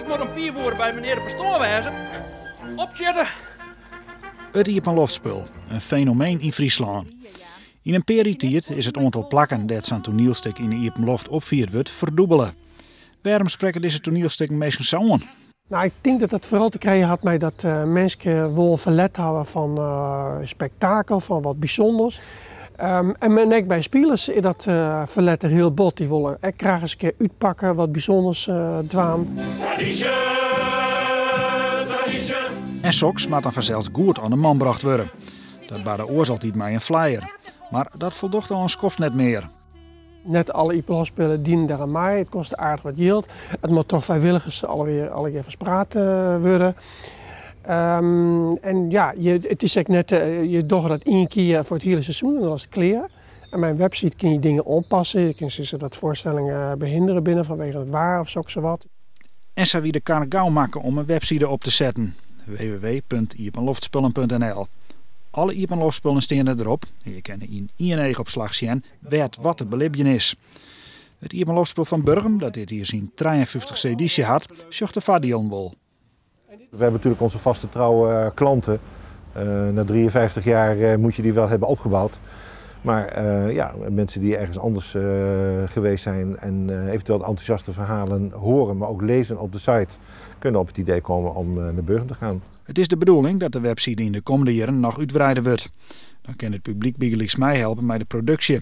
Ik moat om fiif oere by menear de pastoar wêze. Opsjitte! It iepenloftspul, in fenomeen yn Fryslân. Yn in pear jier tiid is it oantal plakken dêr't sa'n toanielstik yn de iepen loft opfierd wurdt ferdûbele. Wêrom sprekke dizze toanielstikken minsken sa oan? No, ik tink dat dat foaral te krijen hat mei dat minsken wol ferlet hawwe fan spektakel, fan wat bysûnders. En men ek by spilers is dat ferlet der hiel bot. Dy wolle ek graach ris in kear útpakke, wat bysûnders dwaan. Tradysje, tradysje. En soks moat dan fansels goed oan de man brocht wurde. Dat barde oars altyd mei in flyer. Mar dat foldocht al in skoft net mear. Net alle iepenloftspullen dienen dêr oan mei. It koste aardich wat jild. It moat troch frijwilligers allegear ferspraat wurde. En ja, it is ek net, je dogge dat ien kear foar it hiele seizoen en dan is it klear. En mei in website kinne je dingen oanpasse. Je kinne sizze dat foarstellingen behindere binne fanwegen it waar of sokssawat. En sa wie de kar gau makke om in webside op te setten, www.iepenloftspullen.nl. Alle iepenloftspullen steane derop en je kinne yn ien eachopslach sjen wêr't wat te belibjen is. It iepenloftspul fan Burgum, dat dit jier syn trijeenfyftichste edysje hat, sjocht de foardielen wol. We hebben natuurlijk onze vaste trouwe klanten. Na 53 jaar moet je die wel hebben opgebouwd. Maar ja, mensen die ergens anders geweest zijn en eventueel enthousiaste verhalen horen, maar ook lezen op de site, kunnen op het idee komen om naar Burgum te gaan. It is de bedoeling dat de webside yn de kommende jierren noch útwreide wurdt. Dan kin it publyk bygelyks meihelpe mei de produksje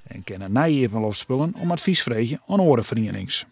en kinne nije iepenloftspullen om advys freegje oan oare ferienings.